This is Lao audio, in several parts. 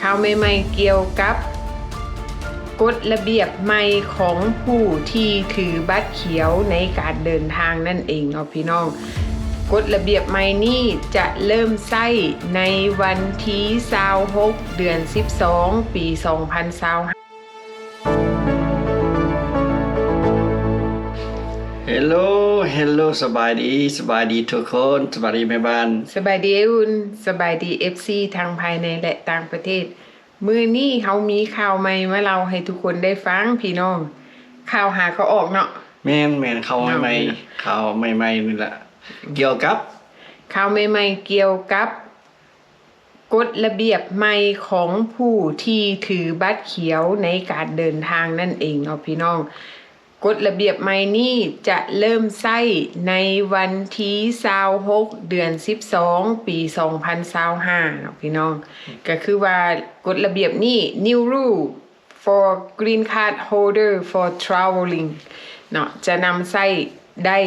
ຂ່າວໃໝ່ໆກ່ຽວກັບກົດລະບຽບໃໝ່ຂອງຜູ້ທີ່ຖືບັດຂຽວໃນການເດີນທາງນັ້ນເອງເນາະພີ່ນ້ອງ. ກົດລະບຽບໃໝ່ນີ້ຈະເລີ່ມໃຊ້ໃນວັນທີຊາວຫົກ ເດືອນສິບສອງ ປີສອງພັນຊາວຫ້າ. Hello Hello ສະບາຍດີ ສະບາຍດີທຸກຄົນ ສະບາຍດີແມ່ບ້ານ ສະບາຍດີອ້າຍອຸ່ນ ສະບາຍດີ ເອັຟຊີ ທັງພາຍໃນ ແລະ ຕ່າງປະເທດ. ມື້ນີ້ເຮົາມີຂ່າວໃໝ່ມາເລົ່າໃຫ້ທຸກຄົນໄດ້ຟັງພີ່ນ້ອງ. ຂ່າວຫາກໍອອກເນາະ. ແມ່ນໆ ຂ່າວໃໝ່ໆ ຂ່າວໃໝ່ໆນີ້ລະ ກ່ຽວກັບ ຂ່າວໃໝ່ໆກ່ຽວກັບ ກົດລະບຽບໃໝ່ຂອງຜູ້ທີ່ຖືບັດຂຽວໃນການເດີນທາງນັ້ນເອງເນາະພີ່ນ້ອງ. ກົດລະບຽບໃໝ່ນີ້ຈະເລີ່ມໃຊ້ໃນວັນທີຊາວຫົກ ເດືອນສິບສອງ ປີສອງພັນຊາວຫ້າເນາະພີ່ນ້ອງ. ກໍຄືວ່າກົດລະບຽບນີ້ New Rule for Green Card Holder for Traveling ເນາະ ຈະນຳໃຊ້ໄດ້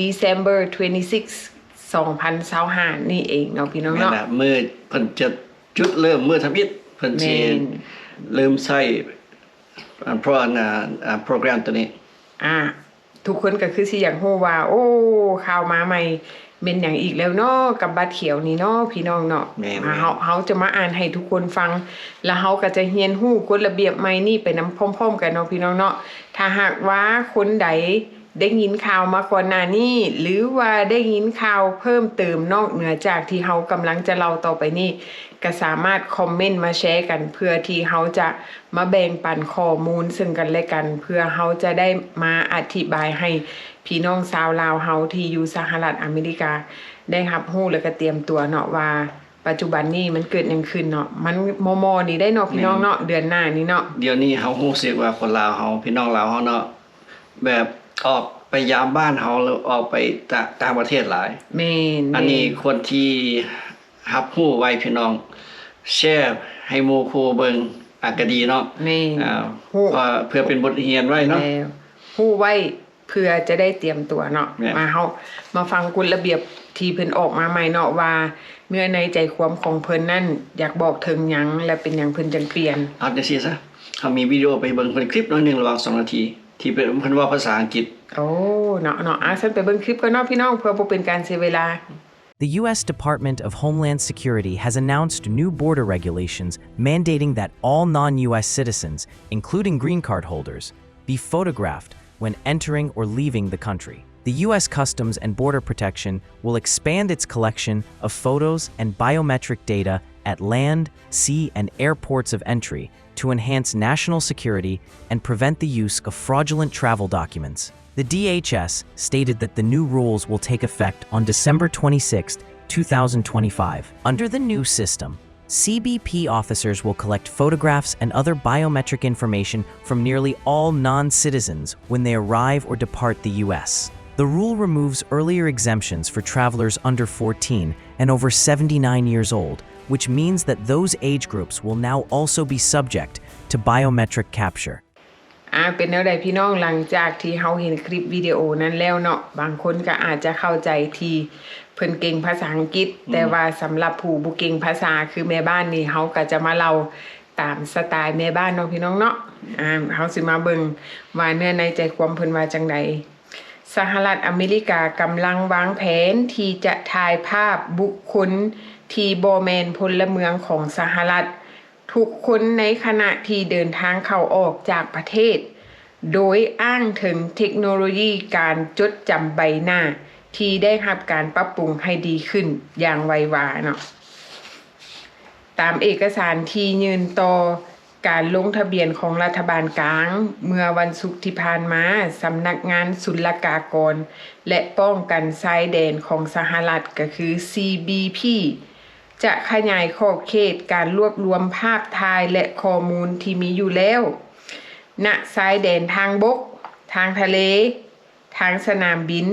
December twenty-six ສອງພັນຊາວຫ້ານີ້ເອງເນາະພີ່ນ້ອງເນາະ. ແມ່ນລະ ມື້ເພິ່ນຈະຈຸດເລີ່ມ ມື້ທຳອິດເພິ່ນຊິ ແມ່ນ ເລີ່ມໃຊ້ ອັນ ໂປຣ ອັນ ອາ ໂປຣແກຣມໂຕນີ້. ອາ ທຸກຄົນກໍຄືຊິຢາກຮູ້ວ່າ ໂອ້ ຂ່າວມາໃໝ່ແມ່ນຫຍັງອີກແລ້ວເນາະ ກັບບັດຂຽວນີ້ເນາະ ພີ່ນ້ອງເນາະ. ແມ່ນໆ ເຮົາ ເຮົາຈະມາອ່ານໃຫ້ທຸກຄົນຟັງ ແລ້ວເຮົາກໍຈະຮຽນຮູ້ກົດລະບຽບໃໝ່ນີ້ໄປນຳພ້ອມໆກັນເນາະ ພີ່ນ້ອງເນາະ. ຖ້າຫາກວ່າຄົນໃດໄດ້ຍິນຂ່າວມາກ່ອນໜ້ານີ້ ຫຼືວ່າໄດ້ຍິນຂ່າວເພີ່ມເຕີມນອກເໜືອຈາກທີ່ເຮົາກຳລັງຈະເລົ່າຕໍ່ໄປນີ້ ກໍສາມາດຄອມເມັນມາແຊກັນ ເພື່ອທີ່ເຮົາຈະ ມາແບ່ງປັນຂໍ້ມູນເຊິ່ງກັນແລະກັນ ເພື່ອເຮົາຈະໄດ້ມາອະທິບາຍໃຫ້ພີ່ນ້ອງຊາວລາວເຮົາທີ່ຢູ່ສະຫະລັດອາເມລິກາໄດ້ຮັບຮູ້ ແລະກະຕຽມຕົວເນາະວ່າ ປັດຈຸບັນນີ້ມັນເກີດຫຍັງຂຶ້ນເນາະ. ມັນມໍ່ໆນີ້ໄດ້ເນາະ ພີ່ນ້ອງເນາະ ເດືອນໜ້ານີ້ເນາະ. ດຽວນີ້ເຮົາຮູ້ສຶກວ່າຄົນລາວເຮົາ ພີ່ນ້ອງລາວເຮົາເນາະ ແບບອອກໄປຢາມບ້ານເຮົາ ຫຼືອອກໄປຕະ ຕ່າງປະເທດຫຼາຍ. ແມ່ນໆ ອັນນີ້ຄວນທີ່ ຮັບຮູ້ໄວ້ພີ່ນ້ອງ ແຊໃຫ້ໝູ່ຄູ່ເບິ່ງ ອາ ກະດີເນາະ. ແມ່ນ ອາ ຮູ້ ເພື່ອເປັນບົດຮຽນໄວ້ເນາະ ແມ່ນ ຮູ້ໄວ້ເພື່ອຈະໄດ້ຕຽມຕົວເນາະ. ແມ່ນ ມາ ເຮົາມາຟັງກົດລະບຽບທີ່ເພິ່ນອອກມາໃໝ່ເນາະ ວ່າເນື້ອໃນໃຈຄວາມຂອງເພິ່ນນັ້ນຢາກບອກເຖິງຫຍັງ ແລະເປັນຫຍັງເພິ່ນຈັ່ງປ່ຽນ. ເອົາຈັ່ງຊີ້ຊະ ເຮົາມີວິດີໂອໄປເບິ່ງເພິ່ນຄລິບໜ້ອຍໜຶ່ງ ລະຫວ່າງສອງນາທີ ທີ່ເພິ່ນ ເພິ່ນເວົ້າພາສາອັງກິດ. ໂອ້ ເນາະ ເນາະ ອາ ຊັ້ນໄປເບິ່ງຄລິບກ່ອນເນາະ ພີ່ນ້ອງ ເພື່ອບໍ່ເປັນການເສຍເວລາ. The U S Department of Homeland Security has announced new border regulations mandating that all non-U S citizens, including green card holders, be photographed when entering or leaving the country. The U S Customs and Border Protection will expand its collection of photos and biometric data at land, sea, and airports of entry to enhance national security and prevent the use of fraudulent travel documents. The D H S stated that the new rules will take effect on December twenty-sixth, two thousand twenty-five. Under the new system, C B P officers will collect photographs and other biometric information from nearly all non-citizens when they arrive or depart the U S. The rule removes earlier exemptions for travelers under fourteen and over seventy-nine years old, which means that those age groups will now also be subject to biometric capture. ອາ ເປັນແນວໃດພີ່ນ້ອງ ຫຼັງຈາກທີ່ເຮົາເຫັນຄລິບວິດີໂອນັ້ນແລ້ວເນາະ ບາງຄົນກໍອາດຈະເຂົ້າໃຈທີ່ເພິ່ນເກັ່ງພາສາອັງກິດ ອືມ ແຕ່ວ່າສຳລັບຜູ້ບໍ່ເກັ່ງພາສາຄືແມ່ບ້ານນີ້ ເຮົາກໍຈະມາເລົ່າຕາມສະໄຕແມ່ບ້ານເນາະ ພີ່ນ້ອງເນາະ. ອາ ເຮົາຊິມາເບິ່ງວ່າເນື້ອໃນໃຈຄວາມເພິ່ນວ່າຈັ່ງໃດ. ສະຫະລັດອາເມລິກາກຳລັງວາງແຜນທີ່ຈະຖ່າຍພາບບຸກຄົນທີ່ບໍ່ແມ່ນພົນລະເມືອງຂອງສະຫະລັດ ທຸກຄົນໃນຂະນະທີ່ເດີນທາງເຂົ້າອອກຈາກປະເທດ, ໂດຍອ້າງເຖິງເທັກໂນໂລຢີການຈົດຈຳໃບໜ້າທີ່ໄດ້ຮັບການປັບປຸງໃຫ້ດີຂຶ້ນຢ່າງໄວວາເນາະ. ຕາມເອກະສານທີ່ຍື່ນຕໍ່ການລົງທະບຽນຂອງລັດຖະບານກາງ ເມື່ອວັນສຸກທີ່ຜ່ານມາ, ສຳນັກງານສຸນລະກາກອນ ແລະ ປ້ອງກັນຊາຍແດນຂອງສະຫະລັດ ກໍຄື ຊີບີພີ ຈະຂະຫຍາຍຂອບເຂດການລວບລວມພາບຖ່າຍ ແລະ ຂໍ້ມູນທີ່ມີຢູ່ແລ້ວ ນະຊາຍແດນທາງບົກ, ທາງທະເລ, ທາງສະໜາມບິນ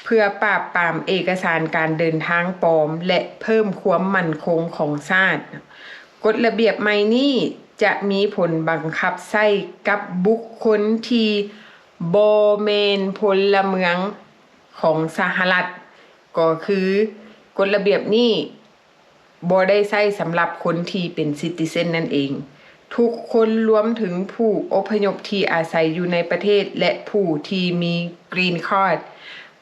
ເພື່ອປາບປາມເອກະສານການເດີນທາງປອມ ແລະ ເພີ່ມຄວາມໝັ້ນຄົງຂອງຊາດ. ກົດລະບຽບໃໝ່ນີ້ຈະມີຜົນບັງຄັບໃຊ້ກັບບຸກຄົນທີ່ບໍ່ແມ່ນພົນລະເມືອງຂອງສະຫະລັດ. ກໍຄືກົດລະບຽບນີ້ ບໍ່ໄດ້ໃຊ້ສຳລັບຄົນທີ່ເປັນ citizen ນັ້ນເອງ. ທຸກຄົນລວມເຖິງຜູ້ອົບພະຍົບທີ່ອາໄສຢູ່ໃນປະເທດ ແລະ ຜູ້ທີ່ມີ green card.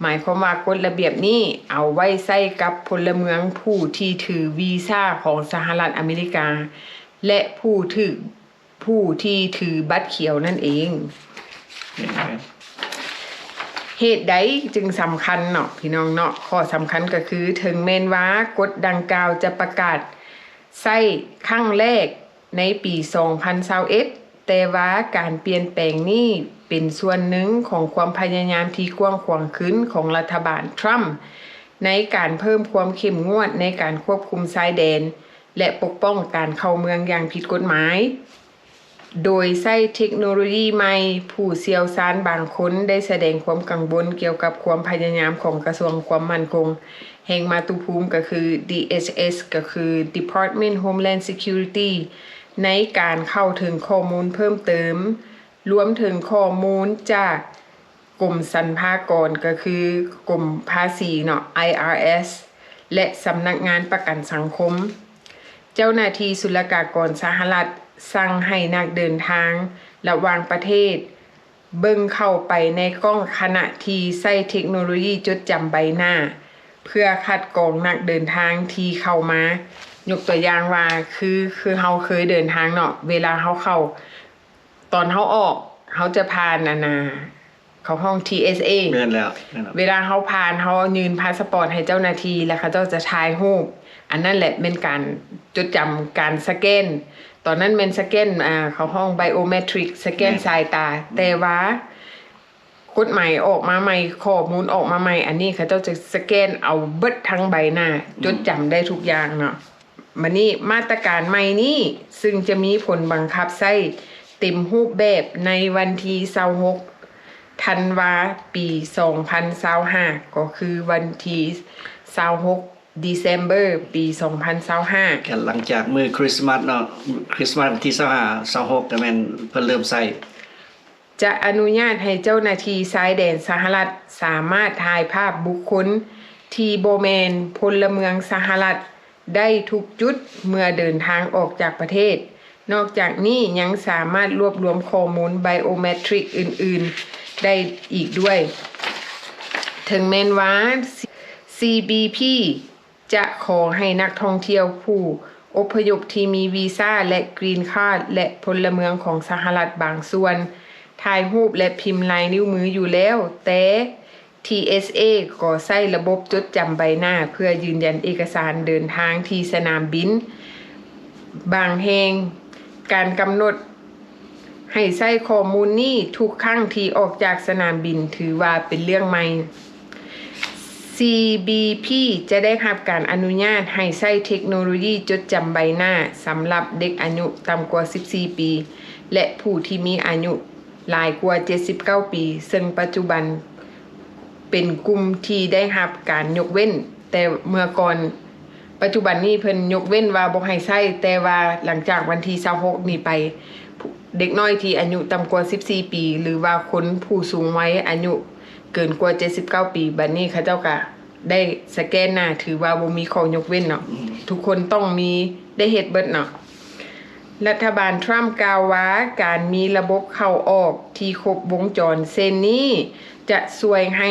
ໝາຍຄວາມວ່າກົດລະບຽບນີ້ເອົາໄວ້ໃຊ້ກັບພົນລະເມືອງຜູ້ທີ່ຖືວີຊາຂອງສະຫະລັດອາເມລິກາ ແລະ ຜູ້ຖື ຜູ້ທີ່ຖືບັດຂຽວນັ້ນເອງ. ເຫັນໄດ້ ເຫດໃດຈຶ່ງສຳຄັນເນາະ ພີ່ນ້ອງເນາະ? ຂໍ້ສຳຄັນກໍຄື ເຖິງແມ່ນວ່າກົດດັ່ງກ່າວຈະປະກາດໃຊ້ຄັ້ງແລກໃນປີສອງພັນຊາວເອັດ ແຕ່ວ່າການປ່ຽນແປງນີ້ເປັນສ່ວນໜຶ່ງຂອງຄວາມພະຍາຍາມທີ່ກວ້າງຂວາງຂຶ້ນຂອງລັດຖະບານທຣຳ ໃນການເພີ່ມຄວາມເຂັ້ມງວດໃນການຄວບຄຸມຊາຍແດນ ແລະ ປົກປ້ອງການເຂົ້າເມືອງຢ່າງຜິດກົດໝາຍ, ໂດຍໃຊ້ເທັກໂນໂລຢີໃໝ່. ຜູ້ຊ່ຽວຊານບາງຄົນໄດ້ສະແດງຄວາມກັງວົນກ່ຽວກັບຄວາມພະຍາຍາມຂອງກະຊວງຄວາມໝັ້ນຄົງແຫ່ງມາຕຸພູມ ກໍຄື DHS ກໍຄື Department Homeland Security ໃນການເຂົ້າເຖິງຂໍ້ມູນເພີ່ມເຕີມ, ລວມເຖິງຂໍ້ມູນຈາກ ກົມສັນພາກອນ ກໍຄືກົມພາສີເນາະ IRS ແລະ ສຳນັກງານປະກັນສັງຄົມ. ເຈົ້າໜ້າທີ່ສຸລະກາກອນສະຫະລັດສັ່ງໃຫ້ນັກເດີນທາງລະຫວ່າງປະເທດ ເບິ່ງເຂົ້າໄປໃນກ້ອງຂະນະທີ່ໃຊ້ເທັກໂນໂລຢີຈົດຈຳໃບໜ້າ ເພື່ອຄັດກອງນັກເດີນທາງທີ່ເຂົ້າມາ. ຍົກຕົວຢ່າງວ່າ ຄື ຄືເຮົາເຄີຍເດີນທາງເນາະ ເວລາເຮົາເຂົ້າ ຕອນເຮົາອອກ ເຮົາຈະຜ່ານ ອັນນ່າ ເຂົາຮ້ອງ TSA ແມ່ນແລ້ວ ແມ່ນແລ້ວ. ເວລາເຮົາຜ່ານ ເຮົາຍື່ນພາສະປອດໃຫ້ເຈົ້າໜ້າທີ່ ແລ້ວເຂົາເຈົ້າຈະຖ່າຍຮູບ. ອັນນັ້ນແຫຼະແມ່ນການຈົດຈຳ ການສະແກນ. ຕອນນັ້ນແມ່ນສະແກນ ອ່າ ເຂົາຮ້ອງ biometric ສະແກນ ແມ່ນ ສາຍຕາ. ແຕ່ວ່າກົດໝາຍອອກມາໃໝ່ ຂໍ້ມູນອອກມາໃໝ່ ອັນນີ້ເຂົາເຈົ້າຈະສະແກນເອົາເບິດທັງໃບໜ້າ ອືມ ຈົດຈຳໄດ້ທຸກຢ່າງເນາະ. ບັດນີ້ມາດຕະການໃໝ່ນີ້ ຊຶ່ງຈະມີຜົນບັງຄັບໃຊ້ເຕັມຮູບແບບໃນວັນທີຊາວຫົກ ທັນວາ ປີສອງພັນຊາວຫ້າ ກໍຄືວັນທີຊາວຫົກ December ປີສອງພັນຊາວຫ້າ ກໍຫຼັງຈາກມື້ຄຣິສມາສເນາະ ຄຣິສມາສວັນທີຊາວຫ້າ ຊາວຫົກ ກໍແມ່ນເພິ່ນເລີ່ມໃຊ້. ຈະອະນຸຍາດໃຫ້ເຈົ້າໜ້າທີ່ຊາຍແດນສະຫະລັດສາມາດຖ່າຍພາບບຸກຄົນທີ່ບໍ່ແມ່ນພົນລະເມືອງສະຫະລັດໄດ້ທຸກຈຸດເມື່ອເດີນທາງອອກຈາກປະເທດ. ນອກຈາກນີ້ຍັງສາມາດລວບລວມຂໍ້ມູນໄບໂອແມັດທຣິກອື່ນໆໄດ້ອີກດ້ວຍ. ເຖິງແມ່ນວ່າ CBP ຈະຂໍໃຫ້ນັກທ່ອງທ່ຽວຜູ້ອົບພະຍົບທີ່ມີວີຊາ ແລະ Green Card ແລະ ພົນລະເມືອງຂອງສະຫະລັດບາງສ່ວນ ຖ່າຍຮູບ ແລະ ພິມລາຍນິ້ວມືຢູ່ແລ້ວ, ແຕ່ TSA ກໍໃຊ້ລະບົບຈົດຈຳໃບໜ້າເພື່ອຢືນຢັນເອກະສານເດີນທາງທີ່ສະໜາມບິນ. ບາງແຫ່ງ ການກຳນົດ ໃຫ້ໃຊ້ຂໍ້ມູນນີ້ທຸກຄັ້ງທີ່ອອກຈາກສະໜາມບິນ ຖືວ່າເປັນເລື່ອງໃໝ່. CBP ຈະໄດ້ຮັບການອະນຸຍາດໃຫ້ໃຊ້ເທັກໂນໂລຢີຈົດຈຳໃບໜ້າສຳລັບເດັກອາຍຸຕ່ຳກວ່າສິບສີ່ປີ ແລະ ຜູ້ທີ່ມີອາຍຸຫຼາຍກວ່າເຈັດສິບເກົ້າປີ, ເຊິ່ງປັດຈຸບັນ ເປັນກຸ່ມທີ່ໄດ້ຮັບການຍົກເວັ້ນແຕ່ເມື່ອກ່ອນ. ປັດຈຸບັນນີ້ເພິ່ນຍົກເວັ້ນວ່າບໍ່ໃຫ້ໃຊ້, ແຕ່ວ່າຫຼັງຈາກວັນທີຊາວຫົກນີ້ໄປ, ເດັກນ້ອຍທີ່ອາຍຸຕ່ຳກວ່າສິບສີ່ປີ ຫຼືວ່າຄົນຜູ້ສູງໄວອາຍຸເກີນກວ່າເຈັດສິບເກົ້າປີ, ບັດນີ້ເຂົາເຈົ້າກະໄດ້ສະແກນໜ້າ, ຖືວ່າບໍ່ມີຂໍ້ຍົກເວັ້ນເນາະ. ອືມ. ທຸກຄົນຕ້ອງມີ ໄດ້ເຮັດເບິດເນາະ. ລັດຖະບານທຣຳກ່າວວ່າ ການມີລະບົບເຂົ້າອອກທີ່ຄົບວົງຈອນເຊັ່ນນີ້ ຈະຊ່ວຍໃຫ້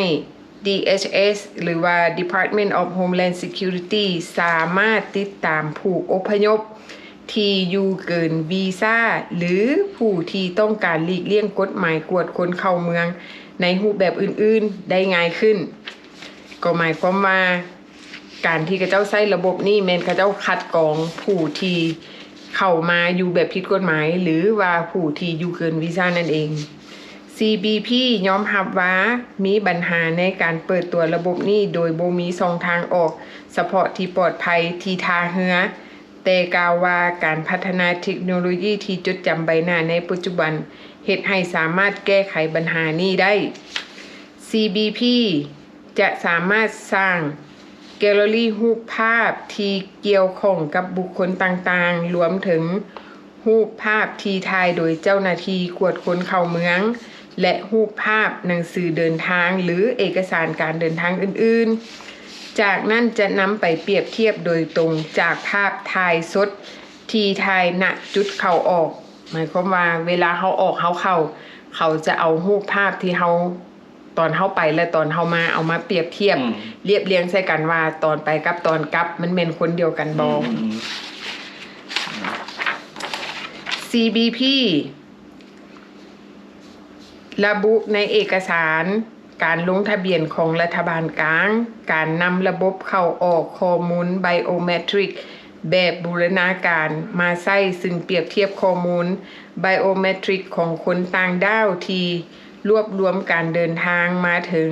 DHS ຫຼືວ່າ Department of Homeland Security ສາມາດຕິດຕາມຜູ້ອົບພະຍົບທີ່ຢູ່ເກີນວີຊາ ຫຼື ຜູ້ທີ່ຕ້ອງການຫຼີກລ່ຽງກົດໝາຍກວດຄົນເຂົ້າເມືອງໃນຮູບແບບອື່ນໆໄດ້ງ່າຍຂຶ້ນ. ກໍໝາຍຄວາມວ່າ ການທີ່ເຂົາເຈົ້າໃຊ້ລະບົບນີ້ ແມ່ນເຂົາເຈົ້າຄັດກອງຜູ້ທີ່ເຂົ້າມາຢູ່ແບບຜິດກົດໝາຍ ຫຼືວ່າຜູ້ທີ່ຢູ່ເກີນວີຊານັ້ນເອງ. CBP ຍອມຮັບວ່າມີບັນຫາໃນການເປີດຕົວລະບົບນີ້ ໂດຍບໍ່ມີຊ່ອງທາງອອກສະເພາະທີ່ປອດໄພທີ່ທ່າເຮືອ, ແຕ່ກ່າວວ່າການພັດທະນາເທັກໂນໂລຢີທີ່ຈົດຈຳໃບໜ້າໃນປັດຈຸບັນ ເຮັດໃຫ້ສາມາດແກ້ໄຂບັນຫານີ້ໄດ້. CBP ຈະສາມາດສ້າງແກລເລີຣີຮູບພາບທີ່ກ່ຽວຂ້ອງກັບບຸກຄົນຕ່າງໆ, ລວມເຖິງຮູບພາບທີ່ຖ່າຍໂດຍເຈົ້າໜ້າທີ່ກວດຄົນເຂົ້າເມືອງ ແລະ ຮູບພາບໜັງສືເດີນທາງ ຫຼື ເອກະສານການເດີນທາງອື່ນໆ. ຈາກນັ້ນຈະນຳໄປປຽບທຽບໂດຍຕົງຈາກພາບຖ່າຍສົດທີ່ຖ່າຍນະຈຸດເຂົ້າອອກ. ໝາຍຄວາມວ່າເວລາເຮົາອອກເຮົາເຂົ້າ, ເຂົາຈະເອົາຮູບພາບທີ່ເຮົາ ຕອນເຮົາໄປ ແລະ ຕອນເຮົາມາ ເອົາມາປຽບທຽບ ອືມ ລຽບລຽງໃສ່ກັນວ່າຕອນໄປກັບຕອນກັບ ມັນແມ່ນຄົນດຽວກັນບໍ່. ອືມ ຊີບີພີ ລະບຸໃນເອກະສານການລົງທະບຽນຂອງລັດຖະບານກາງ ການນຳລະບົບເຂົ້າອອກຂໍ້ມູນໄບໂອແມັດທຣິກແບບບູລະນາການມາໃຊ້, ຊຶ່ງປຽບທຽບຂໍ້ມູນໄບໂອແມັດທຣິກຂອງຄົນຕ່າງດ້າວທີ່ລວບລວມການເດີນທາງມາເຖິງ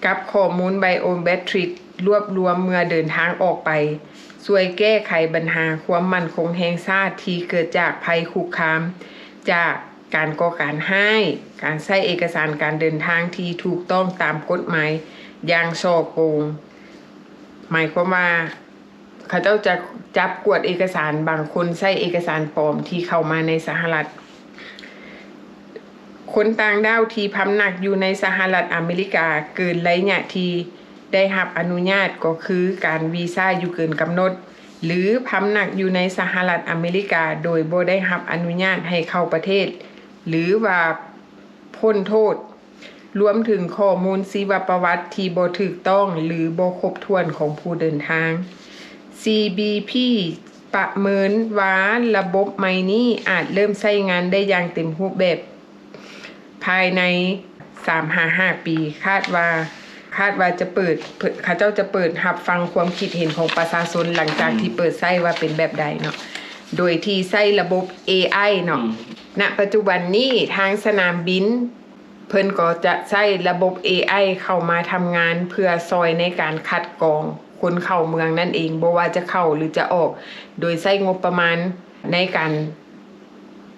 ກັບຂໍ້ມູນໄບໂອແມັດທຣິກລວບລວມເມື່ອເດີນທາງອອກໄປ, ຊ່ວຍແກ້ໄຂບັນຫາຄວາມໝັ້ນຄົງແຫ່ງຊາດທີ່ເກີດຈາກໄພຄຸກຄາມຈາກການກໍ່ການຮ້າຍ, ການໃຊ້ເອກະສານການເດີນທາງທີ່ຖືກຕ້ອງຕາມກົດໝາຍຢ່າງສໍ້ໂກງ. ໝາຍຄວາມວ່າ ເຂົາເຈົ້າຈະຈັບກວດເອກະສານ, ບາງຄົນໃຊ້ເອກະສານປອມທີ່ເຂົ້າມາໃນສະຫະລັດ. ຄົນຕ່າງດ້າວທີ່ພຳນັກຢູ່ໃນສະຫະລັດອາເມລິກາເກີນໄລຍະທີ່ໄດ້ຮັບອະນຸຍາດ ກໍຄືການວີຊາຢູ່ເກີນກຳນົດ ຫຼື ພຳນັກຢູ່ໃນສະຫະລັດອາເມລິກາໂດຍບໍ່ໄດ້ຮັບອະນຸຍາດໃຫ້ເຂົ້າປະເທດ ຫຼືວ່າ ພົ້ນໂທດ, ລວມເຖິງຂໍ້ມູນຊີວະປະຫວັດທີ່ບໍ່ຖືກຕ້ອງ ຫຼື ບໍ່ຄົບຖ້ວນຂອງຜູ້ເດີນທາງ. ຊີບີພີ ປະເມີນວ່າລະບົບໃໝ່ນີ້ອາດເລີ່ມໃຊ້ງານໄດ້ຢ່າງເຕັມຮູບແບບພາຍໃນສາມຫາຫ້າປີ. ຄາດວ່າ, ຄາດວ່າຈະເປີດ, ເຂົາເຈົ້າຈະເປີດຮັບຟັງຄວາມຄິດເຫັນຂອງປະຊາຊົນຫຼັງຈາກ ອືມ ທີ່ເປີດໃຊ້ວ່າເປັນແບບໃດເນາະ, ໂດຍທີ່ໃຊ້ລະບົບເອໄອເນາະ. ອືມ ນະປັດຈຸບັນນີ້ທາງສະໜາມບິນ ເພິ່ນກໍຈະໃຊ້ລະບົບເອໄອເຂົ້າມາທຳງານເພື່ອຊ່ອຍໃນການຄັດກອງຄົນເຂົ້າເມືອງນັ້ນເອງ, ບໍ່ວ່າຈະເຂົ້າ ຫຼື ຈະອອກ, ໂດຍໃຊ້ງົບປະມານໃນການ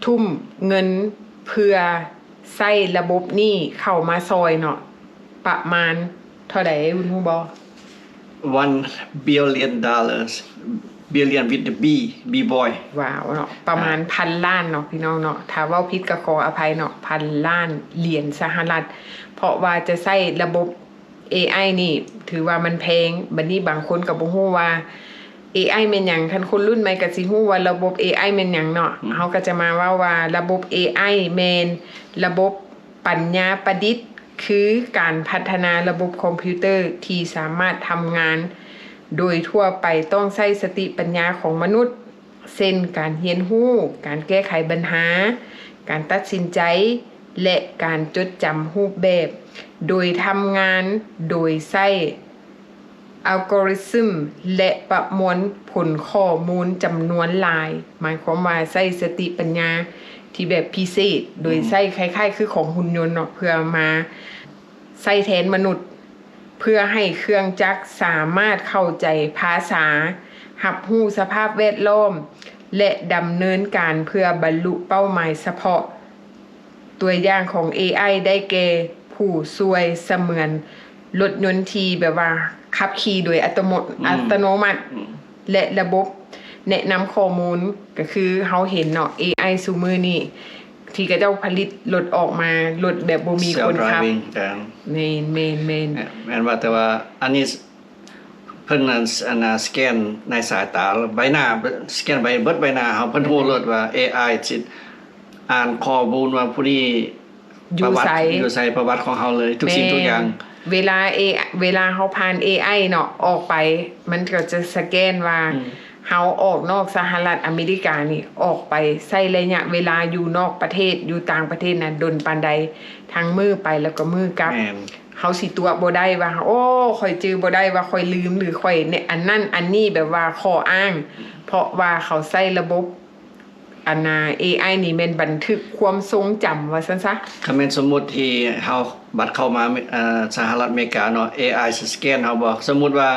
ທຸ່ມເງິນເພື່ອໃຊ້ລະບົບນີ້ເຂົ້າມາຊ່ອຍເນາະ ປະມານເທົ່າໃດ ຄຸນຮູ້ບໍ່? One billion dollars, billion with the B, B boy. ວ້າວເນາະ, ປະມານ ອ່າ ພັນລ້ານເນາະ ພີ່ນ້ອງເນາະ, ຖ້າເວົ້າຜິດກໍຂໍອະໄພເນາະ, ພັນລ້ານຫຼຽນສະຫະລັດ ເພາະວ່າຈະໃຊ້ລະບົບເອໄອນີ້ ຖືວ່າມັນແພງ. ບັດນີ້ບາງຄົນກໍບໍ່ຮູ້ວ່າເອໄອແມ່ນຫຍັງ, ຄັນຄົນລຸ້ນໃໝ່ກໍຊິຮູ້ວ່າລະບົບເອໄອແມ່ນຫຍັງເນາະ. ອືມ ເຮົາກໍຈະມາເວົ້າວ່າລະບົບເອໄອແມ່ນລະບົບ ປັນຍາປະດິດ ຄືການພັດທະນາລະບົບຄອມພິວເຕີທີ່ສາມາດທຳງານໂດຍທົ່ວໄປຕ້ອງໃຊ້ສະຕິປັນຍາຂອງມະນຸດ, ເຊັ່ນ ການຮຽນຮູ້, ການແກ້ໄຂບັນຫາ, ການຕັດສິນໃຈ ແລະ ການຈົດຈຳຮູບແບບ, ໂດຍທຳງານໂດຍໃຊ້ algorithm ແລະ ປະມວນຜົນຂໍ້ມູນຈຳນວນຫຼາຍ, ໝາຍຄວາມວ່າໃຊ້ສະຕິປັນຍາທີ່ແບບພິເສດ, ໂດຍ ອືມ ໃຊ້ຄ້າຍໆຄືຂອງຫຸ່ນຍົນເນາະ, ເພື່ອມາໃຊ້ແທນມະນຸດ, ເພື່ອໃຫ້ເຄື່ອງຈັກສາມາດເຂົ້າໃຈພາສາ, ຮັບຮູ້ສະພາບແວດລ້ອມ ແລະ ດຳເນີນການເພື່ອບັນລຸເປົ້າໝາຍສະເພາະ. ຕົວຢ່າງຂອງເອໄອໄດ້ແກ່ຜູ້ຊ່ວຍສະເໝືອນລົດຍົນທີ່ແບບວ່າຂັບຂີ່ໂດຍອັດຕະໂມ ອືມ ອັດຕະໂນມັດ ອືມ ແລະ ລະບົບແນະນຳຂໍ້ມູນ. ກໍຄືເຮົາເຫັນເນາະ ເອໄອຊຸມື້ນີ້ທີ່ເຂົາເຈົ້າຜະລິດລົດອອກມາ, ລົດແບບບໍ່ມີຄົນຂັບ. Self driving ແມ່ນ ແມ່ນ ແມ່ນ ແມ່ນວ່າ ແຕ່ວ່າອັນນີ້ ເພິ່ນນັ້ນ ອັນນ່າ ສະແກນໃນສາຍຕາ ໃບໜ້າ ສະແກນໃບ ເບິດໃບໜ້າເຮົາ, ເພິ່ນຮູ້ໂລດວ່າເອໄອຊິອ່ານຂໍ້ມູນວ່າຜູ້ນີ້ ຢູ່ໃສ ປະຫວັດຢູ່ໃສ, ປະຫວັດຂອງເຮົາເລີຍ ທຸກສິ່ງທຸກຢ່າງ. ແມ່ນ ເວລາເອ ເວລາເຮົາຜ່ານເອໄອເນາະ ອອກໄປ ມັນກໍຈະສະແກນວ່າ ອືມ ເຮົາອອກນອກສະຫະລັດອາເມລິການີ້ ອອກໄປໃຊ້ໄລຍະເວລາຢູ່ນອກປະເທດ ຢູ່ຕ່າງປະເທດນັ້ນດົນປານໃດ, ທັງມື້ໄປແລ້ວກໍມື້ກັບ. ແມ່ນ ເຮົາຊິຕົວະບໍ່ໄດ້ວ່າ ໂອ້ ຂ້ອຍຈື່ບໍ່ໄດ້ວ່າຂ້ອຍລືມ ຫຼື ຂ້ອຍແນະ ອັນນັ້ນອັນນີ້ ແບບວ່າຂໍ້ອ້າງ, ເພາະວ່າເຂົາໃຊ້ລະບົບ ອັນນ່າ ເອໄອນີ້ແມ່ນບັນທຶກຄວາມຊົງຈຳວ່າຊັ້ນຊະ. ຄັນແມ່ນສົມມຸດທີ່ເຮົາບັດເຂົ້າມາ ເອີ ສະຫະລັດອາເມລິກາເນາະ ເອໄອຊິສະແກນເຮົາບໍ່? ສົມມຸດວ່າ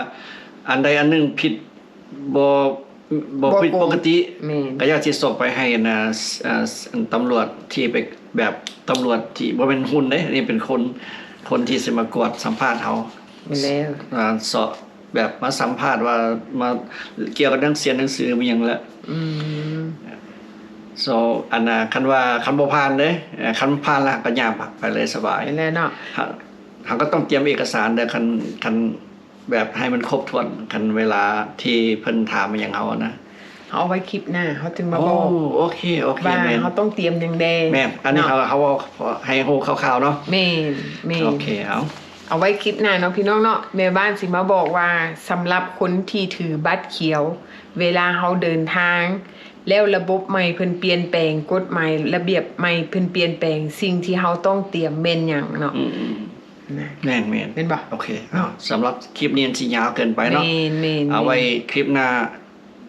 ອັນໃດອັນໜຶ່ງຜິດ ບໍ່ ບໍ່ຜິດປົກກະຕິ ແມ່ນ ກໍຢາກຊິສົ່ງໄປໃຫ້ ອັນນ່າ ເອີ ຕຳຫຼວດທີ່ໄປ ແບບຕຳຫຼວດທີ່ບໍ່ແມ່ນຫຸ່ນເດ້ ນີ້ເປັນຄົນ ຄົນທີ່ຊິມາກວດສຳພາດເຮົາ. ແມ່ນແລ້ວ ອ່າ ເສາະ ແບບມາສຳພາດວ່າ ມາກ່ຽວກັບເລື່ອງສຽນໜັງສື ມີຫຍັງແຫຼະ. ອືມ so ອັນນ່າ ຄັນວ່າ ຄັນບໍ່ຜ່ານເດ້ ເອີ ຄັນຜ່ານແລ້ວກໍຫຍ້າງໄປເລີຍ ສະບາຍ. ແມ່ນແລ້ວເນາະ ເຮົາ ເຮົາກໍຕ້ອງຕຽມເອກະສານເດີ ຄັນ ຄັນ ແບບໃຫ້ມັນຄົບຖ້ວນ ຄັນເວລາທີ່ເພິ່ນຖາມອີ່ຫຍັງເຮົານະ. ເຮົາເອົາໄວ້ຄລິບໜ້າ ເຮົາຈຶ່ງມາບອກ ໂອ້ ໂອເຄ ໂອເຄ ວ່າ ແມ່ນ ເຮົາຕ້ອງຕຽມຫຍັງແດ່ ແມ່ນ ເນາະ ອັນນີ້ເຮົາ ເຮົາເວົ້າໃຫ້ຮູ້ຄ່າວໆເນາະ ແມ່ນ ແມ່ນ ໂອເຄ ເອົາ ເອົາໄວ້ຄລິບໜ້າເນາະພີ່ນ້ອງເນາະ ແມ່ບ້ານຊິມາບອກວ່າ ສຳລັບຄົນທີ່ຖືບັດຂຽວ ເວລາເຮົາເດີນທາງ ແລ້ວລະບົບໃໝ່ເພິ່ນປ່ຽນແປງ ກົດໝາຍລະບຽບໃໝ່ເພິ່ນປ່ຽນແປງ ສິ່ງທີ່ເຮົາຕ້ອງຕຽມແມ່ນຫຍັງເນາະ ອືມ ນະ ແມ່ນໆ ແມ່ນບໍ່? ໂອເຄ ເອົາ ສຳລັບຄລິບນີ້ມັນຊິຍາວເກີນໄປເນາະ ແມ່ນໆໆ ເອົາໄວ້ຄລິບໜ້າ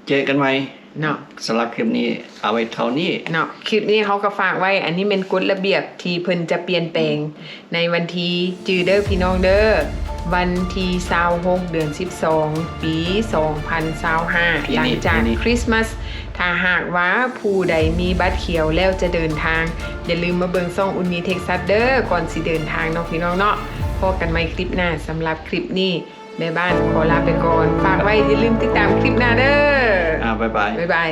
ເຈີກັນໃໝ່ເນາະ ສຳລັບຄລິບນີ້ເອົາໄວ້ເທົ່ານີ້ເນາະ ຄລິບນີ້ເຮົາກໍຝາກໄວ້ ອັນນີ້ແມ່ນກົດລະບຽບທີ່ເພິ່ນຈະປ່ຽນແປງ ໃນວັນທີ ຈື່ເດີພີ່ນ້ອງເດີ ວັນທີຊາວຫົກ ເດືອນສິບສອງ ປີສອງພັນຊາວຫ້າ ຫຼັງຈາກຄຣິສມາສ ຖ້າຫາກວ່າຜູ້ໃດມີບັດຂຽວແລ້ວຈະເດີນທາງ ຢ່າລືມມາເບິ່ງຊ່ອງອຸ່ນມີເທັກຊັສເດີ ກ່ອນຊິເດີນທາງເນາະພີ່ນ້ອງເນາະ ພໍ້ກັນໃໝ່ຄລິບໜ້າ ສຳລັບຄລິບນີ້ ແມ່ບ້ານຂໍລາໄປກ່ອນ ຝາກໄວ້ ຢ່າລືມຕິດຕາມຄລິບໜ້າເດີ ອາ ບາຍບາຍ ບາຍບາຍ.